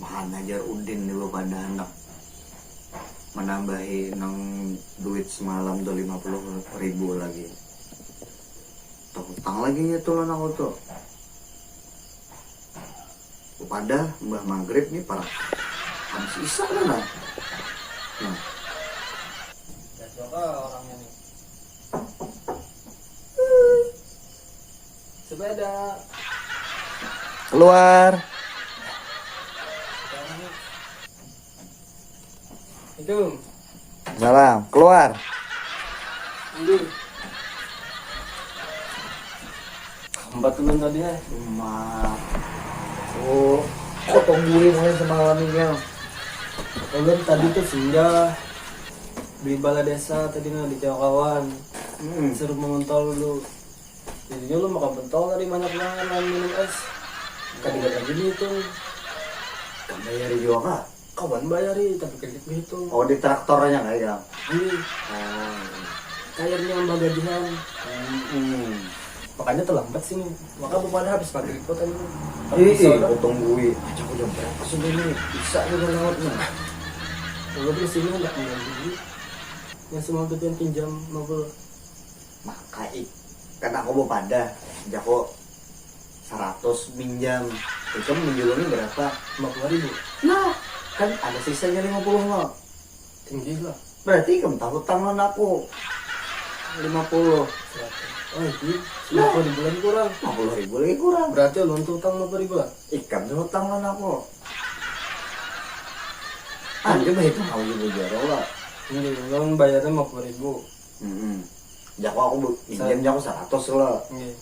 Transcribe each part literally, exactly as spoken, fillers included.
Hana jar Udin nih, pada handak menambahi nang duit semalam tuh lima puluh ribu lagi. Tahutang lagi nya tuh lawan aku tuh. Pada mbah maghrib nih, para habis isya kan, nah. Nah. Siapa orangnya nih? Sepeda. Keluar. Itu. Salam. Keluar. Ini. Empat ulun tadi ya. Mak. Oh, kok tongguli mulai semalam ini ya? Ulun tadi tuh singgah beli bala desa tadi, nah, di Jawa kawan. Hmm. Suruh mengontol dulu. Jadinya lu makan pentol tadi banyak banget, lawan minum es. Kada ingat lagi dihitung. Kamu bayari jua kah? Kawan bayari, tapi kada ingat dihitung. Oh, di traktornya kah ikam? Iya. Oh, iya. Kayaknya mbah gajihan. Hmm. Makanya terlambat sini. Maka bapak habis maghrib kok tadi. Ih, ih, aku tunggui. Aja aku jam berapa sudah ini? Bisa juga lewat nih. Kalau di sini hendak mengganggu. Yang semalam tuh pinjam lima puluh. Maka ik, kan aku bapada, jaku saratus minjam. Ikam menjulungnya berapa? Lima puluh ribu. Nah, kan ada sisanya lima puluh lo. Tinggi lah. Berarti ikam tahu tangan aku lima puluh. Seratus. Oh, iya. Nah. Lima puluh ribu lagi kurang. Lima puluh ribu lagi kurang. Berarti ulun tuh utang lima puluh ribu lah. Ikam tuh utang lawan aku. Anjir, bahitung kamu juga jaro lah. Ini ulun bayarnya lima puluh ribu. Mm-mm. Jaku aku bu-, minjam jaku seratus lo. Iya.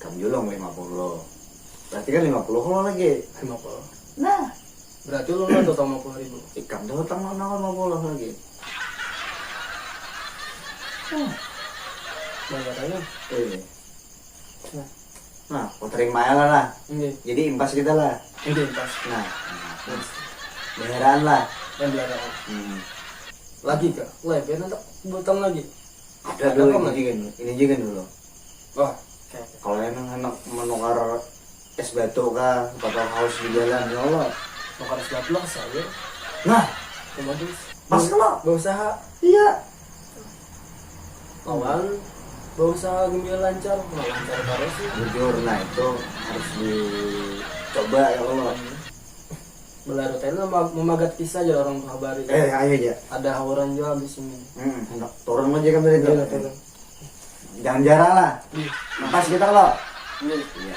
Kam julung lima puluh. Berarti kan lima puluh lo lagi. Lima puluh. Nah. Berarti ulun kan total lima puluh ribu. Ikam tuh utang lawan aku lima puluh lagi. Hmm. Bayar aja. Iya. Nah. Nah, puterin maya lah lah. Iya. Jadi impas kita lah. Iya, impas. Nah. Impas. Bayaran lah. Yang bayaran. Hmm. Lagi kah? Lah, biar nanti butang lagi. Ada. Ada dulu apa ini lagi? Juga nih. Ini juga dulu. Wah, oke, oke. Kalau emang anak menukar es batu kah, atau haus di jalan, ya Allah. Nukar es batu lah, sayur. Nah, itu bagus. Pas kalau berusaha. Iya. Lawan berusaha gembira lancar, nah, lancar terus ya. Jujur, nah itu harus dicoba ya Allah. Belarut aja lah, memagat kisah aja orang tuh habari. Eh, ayo aja. Ada hauran juga habis ini. Hmm, hendak turun aja kan tadi. Iya, turun. Jangan jarang lah. Iya. Pas kita lo. Iya. Iya.